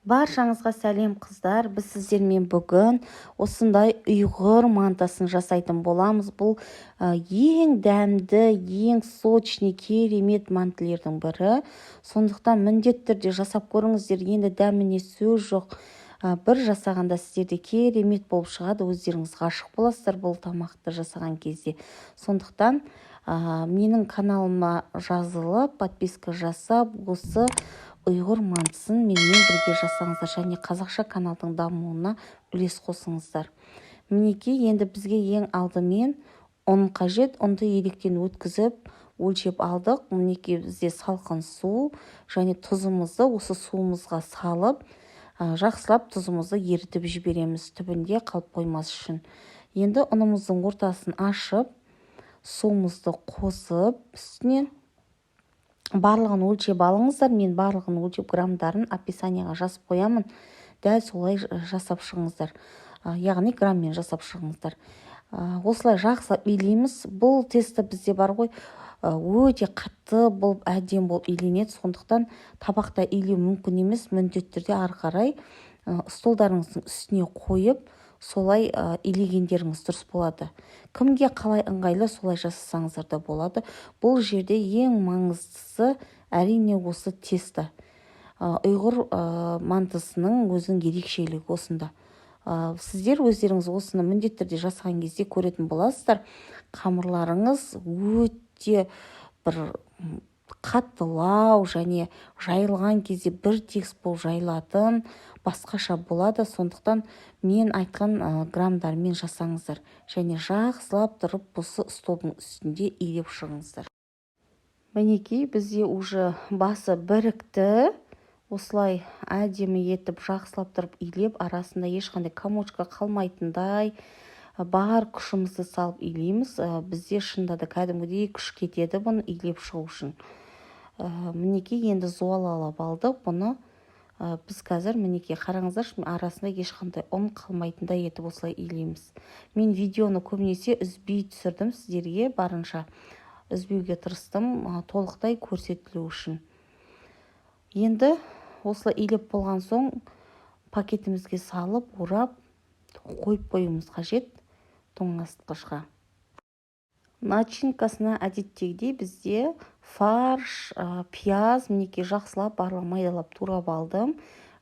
Баршаңызға сәлем, қыздар! Біз сіздермен бүгін осындай ұйғыр мантысын жасайтын боламыз. Бұл ең дәмді, ең сочный, керемет мантілердің бірі. Сондықтан міндетті түрде жасап көріңіздер. Енді дәміне сөз жоқ. Бір жасағанда сіздерде керемет болып шығады, өздеріңіз ғашық боласыздар бұл тамақты жасаған кезде. Сондықтан менің каналыма жазылып, подписка жасап, осы ұйғыр мантысын менімен бірге жасаңыздар және қазақша каналдың дамуына үлес қосыңыздар. Мінекей, енді бізге ең алдымен ұн қажет. Ұнды електен өткізіп, өлшеп алдық. Мінекей, бізде салқын су және тұзымызды осы суымызға салып, жақсылап тұзымызды ерітіп жібереміз, түбінде қалып қоймас үшін. Енді ұнымыздың ортасын ашып, суымызды қосып, үстінен барлығын өлшеп алыңыздар. Мен барлығын өлшеп, граммдарын описанияға жазып қоямын. Дәл солай жасап шығыңыздар, яғни грамммен жасап шығыңыздар. Осылай жақсылап илейміз. Бұл тесто бізде бар ғой, өте қатты болып, әдемі болып иленеді. Сондықтан табақта илеу мүмкін емес, міндетті түрде ары қарай столдарыңыздың үстіне қойып, солай илегендеріңіз дұрыс болады. Кімге қалай ыңғайлы, солай жасасаңыздар да болады. Бұл жерде ең маңыздысы, әрине, осы тесто. Ұйғыр мантысының өзінің ерекшелігі осында. Сіздер өздеріңіз осыны міндетті түрде жасаған кезде көретін боласыздар, қамырларыңыз өте бір қаттылау және жайылған кезде бір тегіс болып жайылатын басқаша болады. Сондықтан мен айтқан граммдармен жасаңыздар және жақсылап тұрып осы столдың үстінде илеп шығыңыздар. Мінекей, бізде уже басы бірікті. Осылай әдемі етіп, жақсылап тұрып илеп, арасында ешқандай комочка қалмайтындай бар күшімізді салып илейміз. Бізде шынында да кәдімгідей күш кетеді бұны илеп шығу үшін. Мінекей, енді зуалалап алдық бұны. Біз қазір, мінекей, қараңыздаршы, арасында ешқандай ұн қалмайтындай етіп осылай илейміз. Мен видеоны көбінесе үзбей түсірдім сіздерге, барынша үзбеуге тырыстым, толықтай көрсетілу үшін. Енді осылай илеп болған соң, пакетімізге салып, орап қойып қоюымыз қажет тоңазытқышқа. Начинкасына әдеттегідей бізде фарш, пияз, мінекей, жақсылап барлығын майдалап турап алдым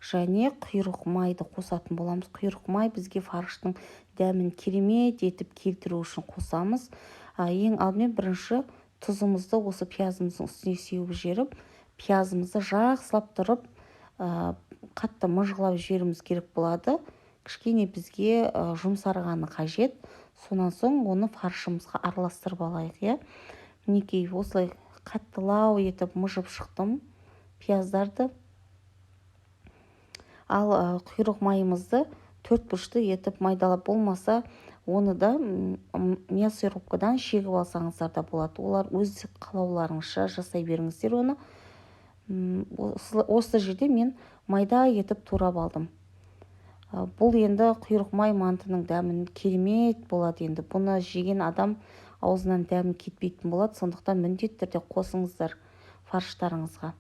және құйрық майды қосатын боламыз. Құйрық май бізге фарштың дәмін керемет етіп келтіру үшін қосамыз. Ең алдымен бірінші тұзымызды осы пиязымыздың үстіне сеуіп жіберіп, пиязымызды жақсылап тұрып қатты мыжғылап жіберуіміз керек болады. Кішкене бізге жұмсарғаны қажет. Сонан соң оны фаршымызға араластырып алайық, иә. Мінекей, осылай қаттылау етіп мыжып шықтым пияздарды. Ал құйрық майымызды төрт бұрышты етіп майдалап, болмаса оны да мясорубкадан шегіп алсаңыздар да болады. Олар өз қалауларыңызша жасай беріңіздер оны. Осы жерде мен майда етіп турап алдым. Бұл енді құйрық май мантының дәмін керемет болады. Енді бұны жеген адам аузынан дәмі кетпейтін болады. Сондықтан міндетті түрде қосыңыздар фарштарыңызға.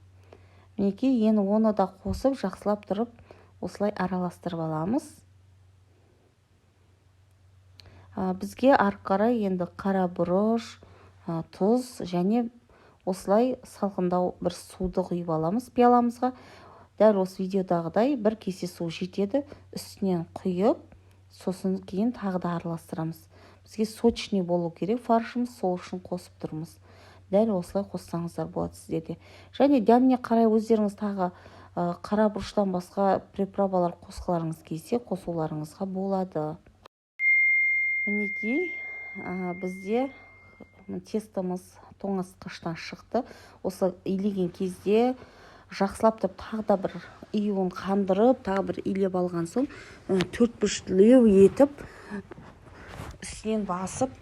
Мінекей, енді оны да қосып, жақсылап тұрып осылай араластырып аламыз. Бізге ары қарай енді қара бұрыш, тұз және осылай салқындау бір суды құйып аламыз пиаламызға. Дәл осы видеодағыдай бір кесе су жетеді. Үстінен құйып, сосын кейін тағы да араластырамыз. Бізге сочный болу керек фаршымыз, сол үшін қосып тұрмыз. Дәл осылай қоссаңыздар болады сіздер де. Және дәміне қарай өздеріңіз тағы қара бұрыштан басқа приправалар қосқыларыңыз келсе, қосуларыңызға болады. Мінекей, бізде тестомыз тоңазытқыштан шықты. Осы илеген кезде жақсылап тұрып тағы да бір июін қандырып, тағы бір илеп алған соң, төрт бұрыштылау етіп, үстінен басып,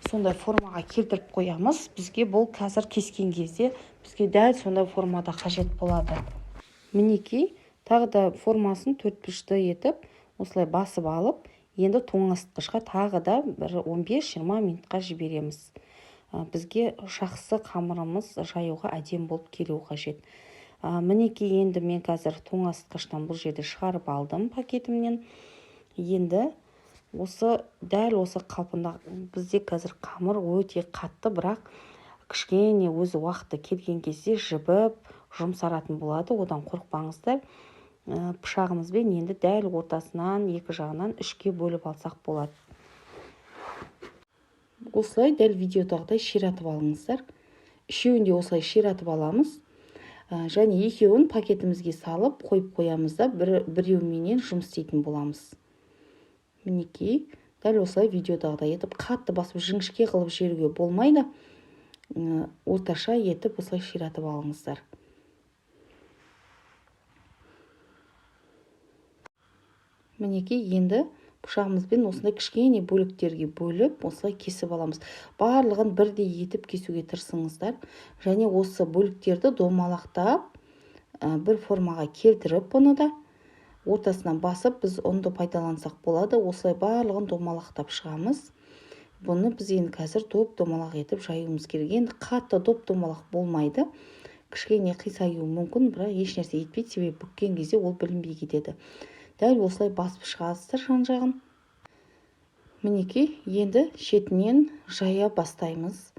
сондай формаға келтіріп қоямыз. Бізге бұл қазір кескен кезде бізге дәл сондай формада қажет болады. Мінекей, тағы да формасын төрт бұрышты етіп осылай басып алып, енді тоңазытқышқа тағы да бір 15-20 минутқа жібереміз. Бізге жақсы қамырымыз жаюға әдемі болып келуі қажет. Мінекей, енді мен қазір тоңазытқыштан бұл жерде шығарып алдым пакетімнен. Енді осы дәл осы қалпында, бізде қазір қамыр өте қатты, бірақ кішкене өзі уақыты келген кезде жібіп, жұмсаратын болады, одан қорықпаңыздар. Пышағымызбен енді дәл ортасынан екі жағынан үшке бөліп алсақ болады. Осылай дәл видеодағыдай ширатып алыңыздар. Үшеуін де осылай ширатып аламыз. Және екеуін пакетімізге салып қойып қоямыз да, біреуменен жұмыс істейтін боламыз. Мінекей, дәл осылай видеодағыдай етіп қатты басып жіңішке қылып жіберуге болмайды. Орташа етіп осылай ширатып алыңыздар. Мінекей, енді пышағымызбен осындай кішкене бөліктерге бөліп, осылай кесіп аламыз. Барлығын бірдей етіп кесуге тырысыңыздар. Және осы бөліктерді домалақтап, бір формаға келтіріп, бұны да ортасынан басып, біз ұнды пайдалансақ болады. Осылай барлығын домалақтап шығамыз. Бұны біз енді қазір доп-домалақ етіп жаюымыз керек. Енді қатты доп-домалақ болмайды. Кішкене қисаюы мүмкін, бірақ еш нәрсе етпейді, себебі бүккен кезде ол білінбей кетеді. Дәл осылай басып шығасыздар жан-жағын. Мінекей, енді шетінен жая бастаймыз.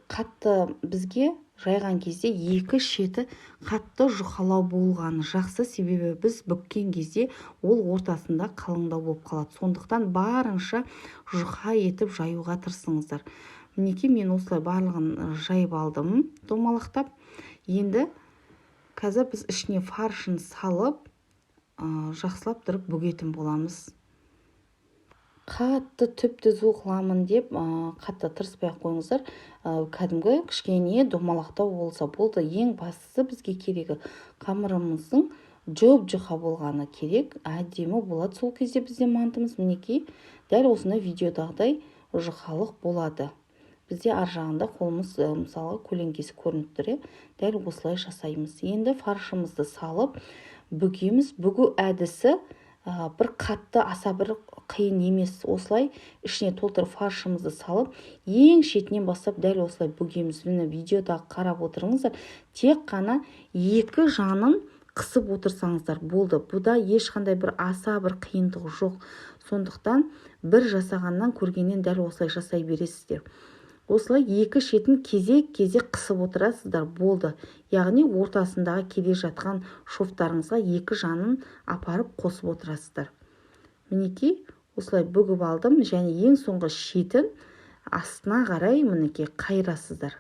Қатты бізге жайған кезде екі шеті қатты жұқалау болғаны жақсы, себебі біз бүккен кезде ол ортасында қалыңдау болып қалады. Сондықтан барынша жұқа етіп жаюға тырысыңыздар. Мінекей, мен осылай барлығын жайып алдым домалақтап. Енді қазір біз ішіне фаршын салып, жақсылап тұрып бүгетін боламыз. Қатты түп-түзу қыламын деп, қатты тырыспай ақ қойыңыздар. Кәдімгі кішкене домалақтау болса болды. Ең бастысы бізге керегі қамырымыздың жұп-жұқа болғаны керек. Әдемі болады сол кезде бізде мантымыз. Мінекей, дәл осындай видеодағыдай жұқалық болады. Бізде ар жағында қолымыз, мысалға, көлеңкесі көрініп тұр, е? Дәл осылай жасаймыз. Енді фаршымызды салып бүгеміз. Бүгу әдісі бір қатты аса бір қиын емес. Осылай ішіне толтырып фаршымызды салып, ең шетінен бастап дәл осылай бүгеміз. Міне, видеода қарап отырыңыздар. Тек қана екі жанын қысып отырсаңыздар болды. Бұда ешқандай бір аса бір қиындығы жоқ. Сондықтан бір жасағаннан көргеннен дәл осылай жасай бересіздер. Осылай екі шетін кезек-кезек қысып отырасыздар болды. Яғни ортасындағы келе жатқан шовтарыңызға екі жанын апарып қосып отырасыздар. Мінекей, осылай бүгіп алдым және ең соңғы шетін астына қарай мінекей қайырасыздар.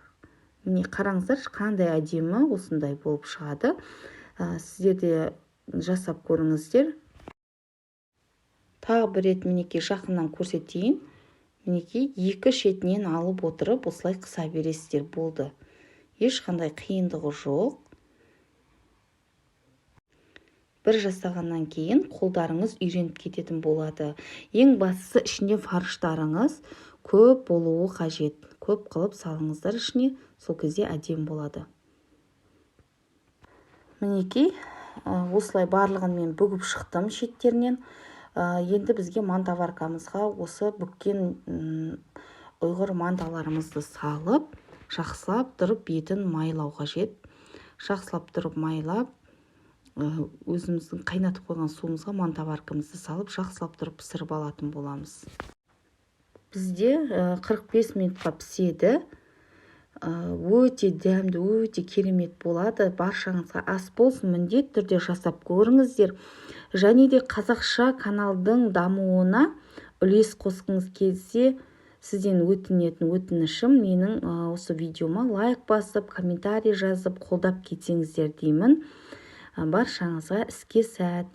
Міне, қараңыздар, қандай әдемі осындай болып шығады. Сіздер де жасап көріңіздер. Тағы бір рет мінекей жақыннан көрсетейін. Мінекей, екі шетінен алып отырып осылай қыса бересіздер болды. Ешқандай қиындығы жоқ. Бір жасағаннан кейін қолдарыңыз үйреніп кететін болады. Ең бастысы ішінде фарштарыңыз көп болуы қажет. Көп қылып салыңыздар ішіне, сол кезде әдемі болады. Мінекей, осылай барлығын мен бүгіп шықтым шеттерінен. Енді бізге мантоваркамызға осы бүккен ұйғыр манталарымызды салып, жақсылап тұрып бетін майлау қажет. Жақсылап тұрып майлап, өзіміздің қайнатып қойған суымызға мантоваркамызды салып, жақсылап тұрып пісіріп алатын боламыз. Бізде 45 минутқа піседі. Өте дәмді, өте керемет болады. Баршаңызға ас болсын, міндетті түрде жасап көріңіздер. Және де қазақша каналдың дамуына үлес қосқыңыз келсе, сізден өтінетін өтінішім, менің осы видеома лайк басып, комментарий жазып, қолдап кетсеңіздер деймін. Баршаңызға іске сәт.